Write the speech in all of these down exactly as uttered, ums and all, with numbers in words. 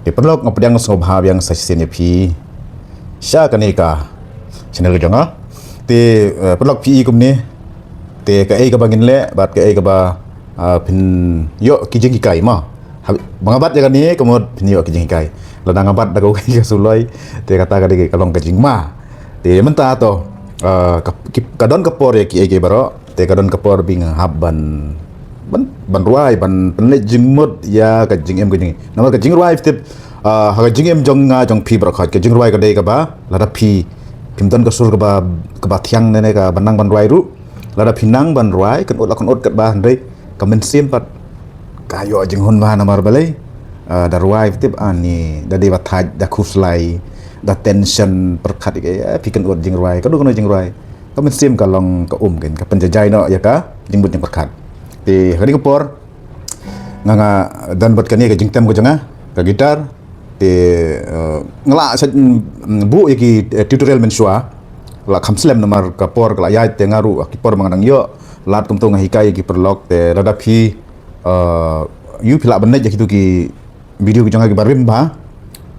Te paralok, nga pdiang sngewbha biang sa shisien ïa phi sha kane ka channel ka jong nga. Te, eh, paralok, phi i kumne, te kaei kaba ngin leh bad kaei kaba, ah, phin ïoh ki jinghikai ma. Hab-, ba nga bat ïa kane ka mut phin ïoh ki jinghikai. Lada nga bat da kawei ka suloi, te kata ka dei ka long ka jingma. Te mynta to, ah, ka, ki, ka don ka por ïa kiei kiei baroh. Te ka don ka por ba nga hap ban, ban, ban rwai, ban pynleit jingmut ïa ka jingim ka jong ngi. Namar ka jingrwai, tip, ah, ha ka jingim jong nga jong phi baroh khoit, ka jingrwai ka dei kaba, lada phi, phim don ka sur kaba, kaba thiang ne ne kaba nang ban rwai ruh. Lada phi nang ban rwai, kan ut la kan ut katba, hynrei ka mynsiem pat ka ïoh jinghun bha namar balei. Ah, da rwai, tip, ani, da dei ba thait, da khuslai, da tension pyrkhat ïa ka, eh, phi kan ut jingrwai, ka dei kano jingrwai. Ka mynsiem ka long ka um, kan ka pynjajai noh ïa ka jingmut jingpyrkhat. Te ha kane ka por nga, nga don bad kane ka jingtem ka jong nga, ka guitar. Te, eh, nga la sa, mm, buh ïa ki, eh, tutorial mynshuwa. La kham slem namar ka por ka la ïaid, te nga ruh ha ki por ba nga dang ïoh lad kumto nga hikai ïa ki paralok, te lada phi, eh, ïoh phi lah ban leit ïa kitu ki video ki jong nga kiba rim bha.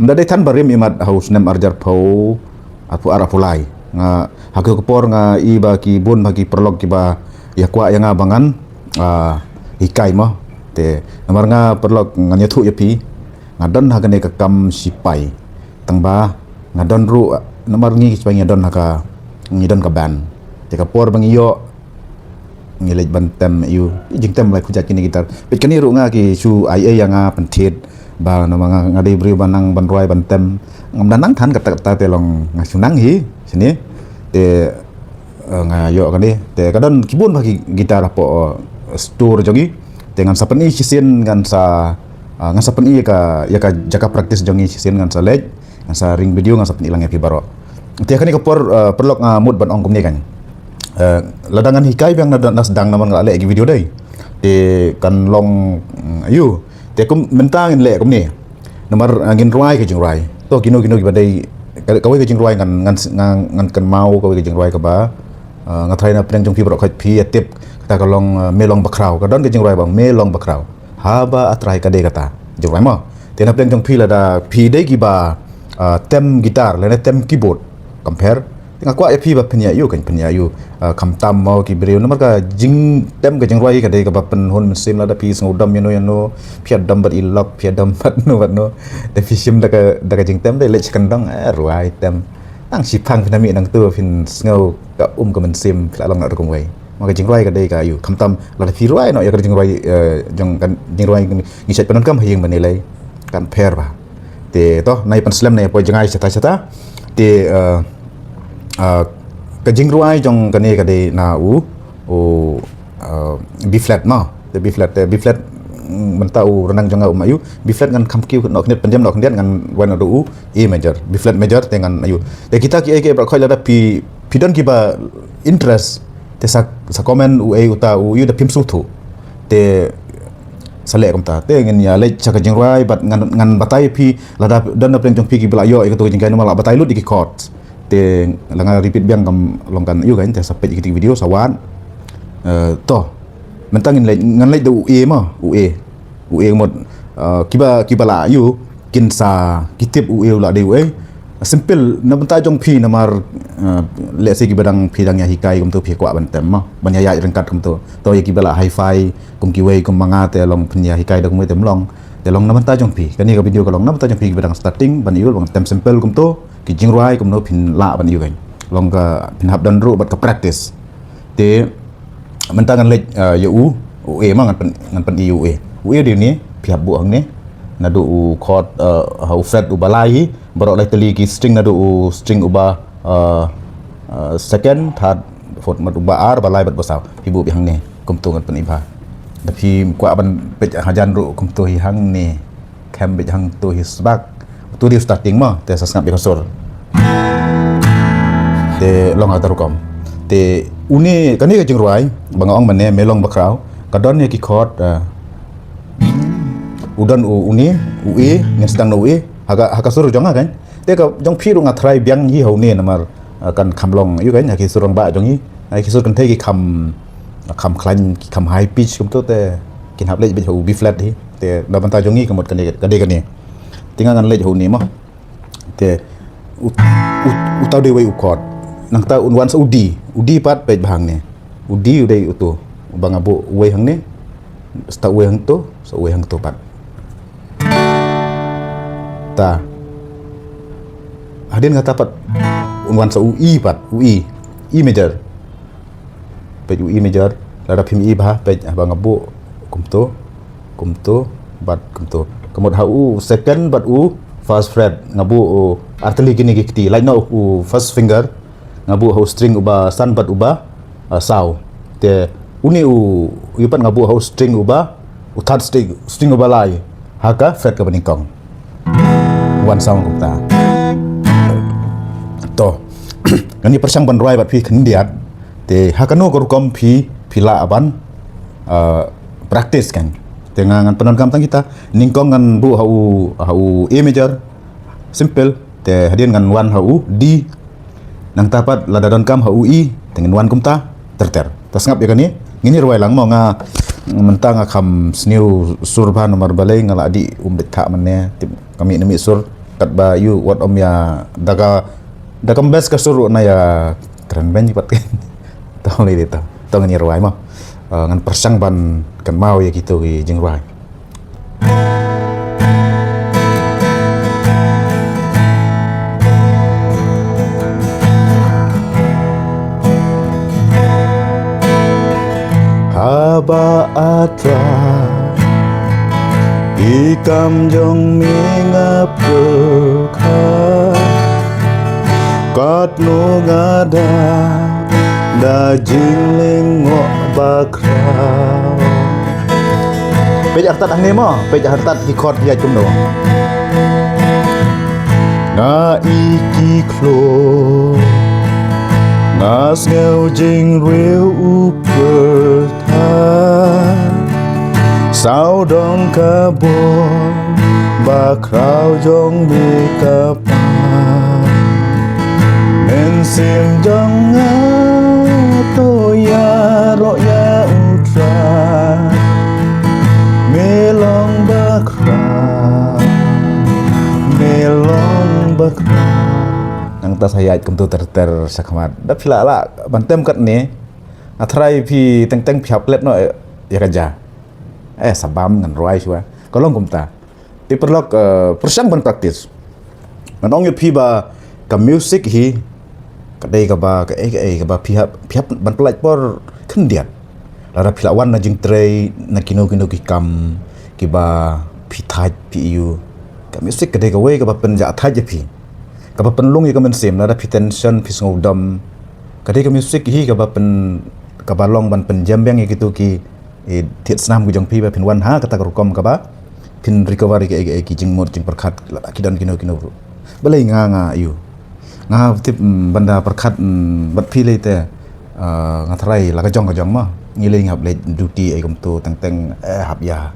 Ym da dei than ba rim, imat ha u snem arhajar arphew, arphew ar, arphew lai. Nga, ha ka por nga i ba ki bun bha ki paralok kiba ïa kwah ïa nga ba ngan, ah, hikai mo. Te namar nga paralok ngan ïathuh ïa phi, nga don ha kane ka kam sipai. Tang ba nga don ruh, namar ngi ki sipai ngi don ha ka, ngi don ka band. Te ka por ba ngi ïoh, ngi leit ban tem ïa u. Jingtem lai khujat kine guitar. Peit kane ruh nga ki shu ai ei ïa nga pynthied ba namar nga, nga dei briew ba nang ban rwai ban tem. Ngam da nang than katta katta, te long nga shu nang hi shane. Te, eh, nga ïoh kane. Te ka don ki bun bha ki guitar hapoh, eh, store jong ngi. Te ngan sa pyni shisien, ngan sa, ah, ngan sa pyni ïa ka, ïa ka jaka practice jong ngi shisien, ngan sa leit. Ngan sa ring video, ngan sa pyni lang ïa phi baroh. Te kane ka por, eh, paralok, nga mut ban ong kumne kan. Eh, lada ngan hikai biang na, na sdang namar nga la leh ki video dei. Te kan long, mm, ayu. Te kum mynta ngin leh kumne. Namar, eh, ngin rwai ka jingrwai. To kino kino kiba dei, ka, kawei ka jingrwai ngan, ngan, ngan, ngan kynmaw kawei ka jingrwai kaba, eh, nga tharai na pdeng jong phi baroh khoit phi ïa tip, kata ka long, eh, Me Long Bakhraw. Ka don ka jingrwai ba Me Long Bakhraw. Haba A Trai ka dei kata jingrwai mo. Te na pdeng jong phi lada phi dei kiba, ah, tem guitar lane tem keyboard, compare. Te nga kwah ïa phi ba phin ïa ïoh, kan phin ïa ïoh, ah, khamtam mo ki briew. Namar ka jingtem ka jingrwai ka dei kaba pynhun mynsiem, lada phi sngewdom ïano ïano, phi ïa dom bad i lok, phi ïa dom bad no bad no. Te phi shim da ka, da ka jingtem, dei leit sha kyndong, eh, rwai tem. Nang shiphang phin ïa mih nangtu phin sngew ka um ka mynsiem, phi la long na rukom wei. Ma ka jingrwai ka dei ka ïoh. Khamtam lada phi rwai noh ïa ka jingrwai, eh, jong ka jingrwai ngi shait pyndonkam ha ïing bad ïaleh, kan pher bha. Te to, nai pynslem, nai poi jngai shata shata. Te, eh, eh, ka jingrwai jong kane ka dei na u, u, eh, B flat mo. Te B flat, te B flat, mm, mynta u rnang jong nga um ayu. B flat ngan kham kiew noh khyndiat, pynjem noh khyndiat, ngan wan naduh u A major, B flat major, te ngan ayu. Te kita kiei kiei baroh khoit lada phi, phi don kiba interest, te sa, sa comment uei uta u ïoh da phim sngewthuh. Te sa leh kumta. Te ngin ïa leit sha ka jingrwai bad ngan, ngan batai phi, lada don na pdeng jong phi kiba la ïoh ïa kato ka jinghikai, namar la batai lut ïa ki chord. Te la nga repeat biang, kam long kan ïoh kan, te sa peit ïa kito ki video sa wad. Eh, to. Mynta ngin leit, ngan leit da u A mo, u A. U A mut, eh, kiba, kiba la ïoh kin sa, ki tip u A u la dei u A. Simple, na bynta jong phi namar, eh, let's say kiba dang, phi dang ïa hikai kumto, phi kwah ban tem mo, ban ïa ïaid ryngkat kumto. To ïa kiba la hi-fi kum kiwei kum ma nga, te long phin ïa hikai da kumwei, te ym long. Te long na bynta jong phi. Kane ka video ka long na bynta jong phi kiba dang starting ban ïoh, ban tem simple kumto, ki jingrwai kumno phin lah ban ïoh kan. Long ka phin hap don ruh bad ka practice. Te mynta ngan leit, eh, ïa u, u A mo, ngan pyn, ngan pyni ïa u A. U A dei une, phi hap buh hangne. Naduh u chord, eh, ha u fret uba lai hi, baroh lai tylli ki string, naduh u string uba, eh, eh, second, third, fourth, bad uba ar, ba lai bad ba saw. Phi buh beit hangne. Kumto ngan pyni bha. Da phi kwah ban peit hajan ruh kumto hi hangne. Khem beit hangto hi sbak. Uto dei u starting mo, te sa sngap ïa ka sur. Te long ha kata rukom. Te une, kane ka jingrwai ba nga ong mynne, Me Long Bakhraw, ka don ïa ki chord, ah, u don u, une, u A, ngin sdang na u A, ha ka, ha ka sur jong nga kan. Te ka jong phi ruh nga try biang hi ha une namar, ah, kan kham long ïa u kan, ha ki sur rangbah jong ngi. Ha ki sur kynthei ki kham, kham khlaiñ, ki kham high pitch kumto, te kin hap leit beit ha u B flat hi. Te na bynta jong ngi ka mut kane, ka dei kane. Te nga ngan leit ha une mo. Te u, u, uta u dei uwei u chord. Nangta un wan sa u D. U D pat peit ba hangne. U D u dei uto. Uba nga buh uwei hangne. Sa uwei hangto, sa uwei hangto pat. Ta. Hadien kata pat un wan sa u E pat, u E. E major. Peit u E major, lada phim ïohi bha, peit haba nga buh kumto, kumto, bad kumto. Ka mut ha u second bad u first fret nga buh u artylli kine ki kti. Lait noh u first finger, nga buh ha u string uba san bad uba, ah, saw. Te une u, u pat nga buh ha u string uba, u third string, string uba lai. Ha ka fret kaba nyngkong. Wan sound kumta. To. Ngan ïa pyrshang ban rwai bad phi khyndiat. Te ha kano ka rukom phi, phi lah ban, ah, practice kan. Te nga ngan pyndonkam tang kita. Nyngkong ngan buh ha u, ha u A major. Simple. Te hadien ngan wan ha u D. Nangta pat lada donkam ha u E, te ngin wan kumta ter ter. Ta sngap ïa kane, ngin ïa rwai lang mo. Nga mynta nga kham sniew sur bha namar balei nga la dih um bit thah mynne, tip ka mih na mih sur, katba ïoh wat ym ïa da ka, da kam best ka sur ruh na ïa kren beiñ pat. To lei dei to. To ngin ïa rwai mo. Ah, ngan pyrshang ban kynmaw ïa kito ki jingrwai. Haba atra i kam jong me nga pyrkhat, katno nga da, da jinglyngngoh ba khraw. Peit artat hangne mo, peit artat ki chord ïa kumno. Nga i ki khlur, nga sngew jingrwai u pyrthat. Sawdong ka bor, ba khraw jong me ka pan. Mynsiem jong nga to ïaroh ïa U Trai. Me long ba khraw, me long ba khraw. Nangta sa ïaid kumto ter ter shakhmat. Da phi lah lah ban tem katne. Nga tharai phi teng teng phi hap klet noh ïa ka ja. Eh, sa bam ngan rwai shuwa. Ka long kumta. Te paralok, eh, pyrshang ban practice. Ngan ong ïa phi ba ka music hi ka dei kaba, kaei kaei kaba phi hap, phi hap ban pyllait por khyndiat. Lada phi la wan na jingtrei, na kino kino ki kam kiba phi thait phi ïoh. Ka music ka dei kawei kaba pynjah thait ïa phi. Kaba pynlong ïa ka mynsiem, lada phi tension, phi sngewdom. Ka dei ka music hi kaba pyn, kaba long ban pynjem biang ïa kito ki, eh, thied snam ki jong phi ba phin wan ha kata ka rukom kaba phin recover ïa ki, ïa ki, ïa ki jingmut jingpyrkhat, lada ki don kino kino ruh. Balei nga, nga ïoh. Nga tip, mm, ban da pyrkhat, mm, bad phi lei te, ah, nga tharai la ka jong ka jong mo. Ngi lei ngi hap leit duty ei kumto teng teng, eh, hap ïa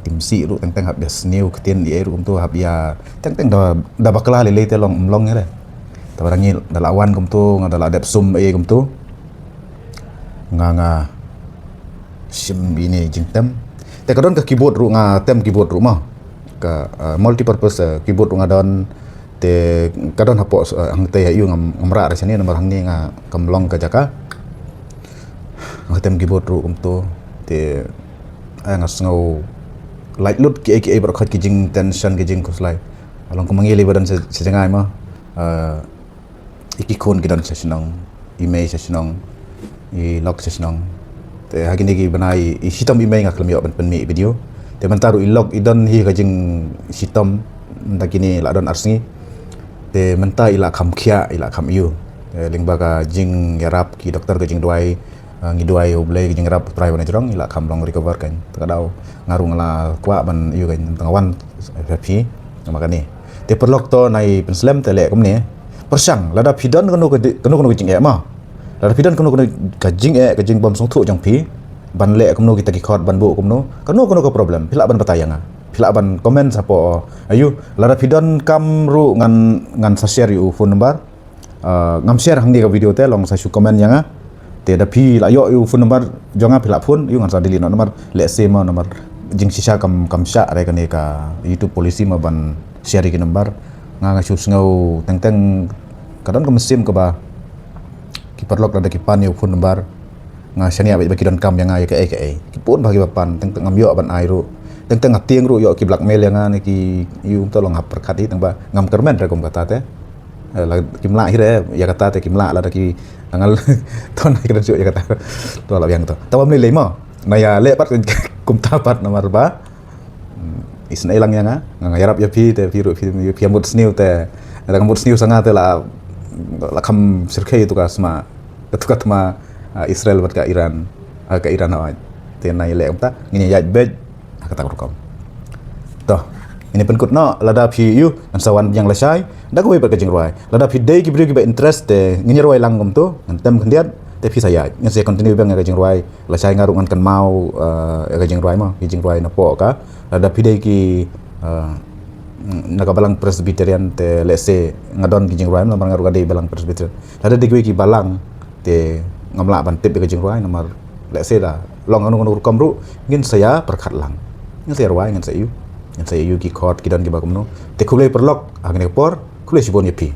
tim sih ruh teng teng, hap ïa sniew ktien ei ruh kumto, hap ïa teng teng da, da bakla lei lei te long, mm, long ïa lei. Te ba da ngi da la wan kumto, nga da la dep sum ei kumto. Nga, nga shim ïa ine jingtem. Te ka don ka keyboard ruh, nga tem keyboard ruh mo. Ka, ah, multipurpose, ah, keyboard ruh nga don. Te ka don hapoh, ah, hangtei ha ïew, ngam, ngam rah re shane namar hangne nga kam long ka jaka. Nga tem keyboard ruh kumto. Te, eh, nga sngew lait lut kiei kiei baroh khoit ki jingtension ki jingkhuslai. Nga long kumba ngi lei ba don sha, sha jngai mo. Eh, i ki khun ki don sha shnong, i mei sha shnong, i lok sha shnong. Te ha kine ki bnai i shitom i mei nga khlem ïoh ban pynmih video. Te mynta ruh i lok i don hi ka jingshitom, mynta kine la don ar sngi. Te mynta i la kham khiah, i la kham ïoh. Te lyngba ka jingïarap ki doktor, ka jingduwai, ah, ngi duwai U Blei ka jingïarap U Trai ban jrong, i la kham long recover kan. Te ka daw nga ruh nga la kwah ban ïoh kan, te nga wan ha phi namar kane. Te paralok, to nai pynslem te leh kumne. Pyrshang lada phi don kano ka di-, kano kano ka jingeh mo. Lada phi don kano kano ka jingeh, ka jingbym sngewthuh jong phi ban leh kumno kita ki chord, ban buh kumno, kano kano ka problem, phi lah ban batai ïa nga. Phi lah ban comment hapoh, aïu, lada phi donkam ruh ngan, ngan sa share ïa u phone number. Ah, ngam share hangne ka video te, long sa shu comment ïa nga. Te da phi la ïoh ïa u phone number jong nga, phi lah phone, ïa ngan sa delete noh namar lehse ma namar jingshisha kam, kam shah re, kane ka YouTube policy ma ban share ïa ki number. Nga nga shu sngew teng teng ka don ka mynsiem kaba ki paralok lada ki pan ïa u phone number, nga shaniah bad ba ki donkam ïa nga ïa kaei kaei. Ki pun ba ki ba pan, teng teng ngam ïoh ban ai ruh. Teng teng ha tieng ruh ïoh ki blackmail ïa nga ne ki, ïa u, to long hap pyrkhat hi, tang ba ngam kyrmen re kum kata te. Eh, la kim lah hi re, ïa kata te kim lah lada ki ngal ton ki don shu ïa kata. To la biang to. Tang ba mlei lei mo. Na ïa leh pat kumta pat namar ba isynei lang ïa nga, nga ïarap ïa phi te phi ruh phi, phi mut sniew te, lada mut sniew sa nga te la, la kham syrkhei tu ka sma, tu ka thma, ah, Israel bad ka Iran, ah, ka Iran hawai. Te na ïa leh kumta ngin ïa ïaid beit ha kata ka rukom. To, ngin ïa pynkut noh, lada phi ïoh ngan sa wan biang lashai da kawei pat ka jingrwai. Lada phi dei ki briew kiba interest te ngin ïa rwai lang kumto, ngan tem khyndiat te phi sa ïaid. Ngin sa continue biang ïa ka jingrwai. Lashai nga ruh ngan kynmaw, eh, ïa ka jingrwai mo, ki jingrwai na poh ka. Lada phi dei ki, eh, na ka balang Presbyterian te, let's say, nga don ki jingrwai namar nga ruh nga dei balang Presbyterian. Lada dei kiwei ki balang te ngam lah ban tip ïa ka jingrwai namar, let's say, da long kano kano rukom ruh ngin sa ïa pyrkhat lang. Ngin sa ïa rwai, ngin sa ïoh. Ngin sa ïoh ki chord ki don kiba kumno. Te khublei paralok ha kane ka por, khublei shibun ïa phi.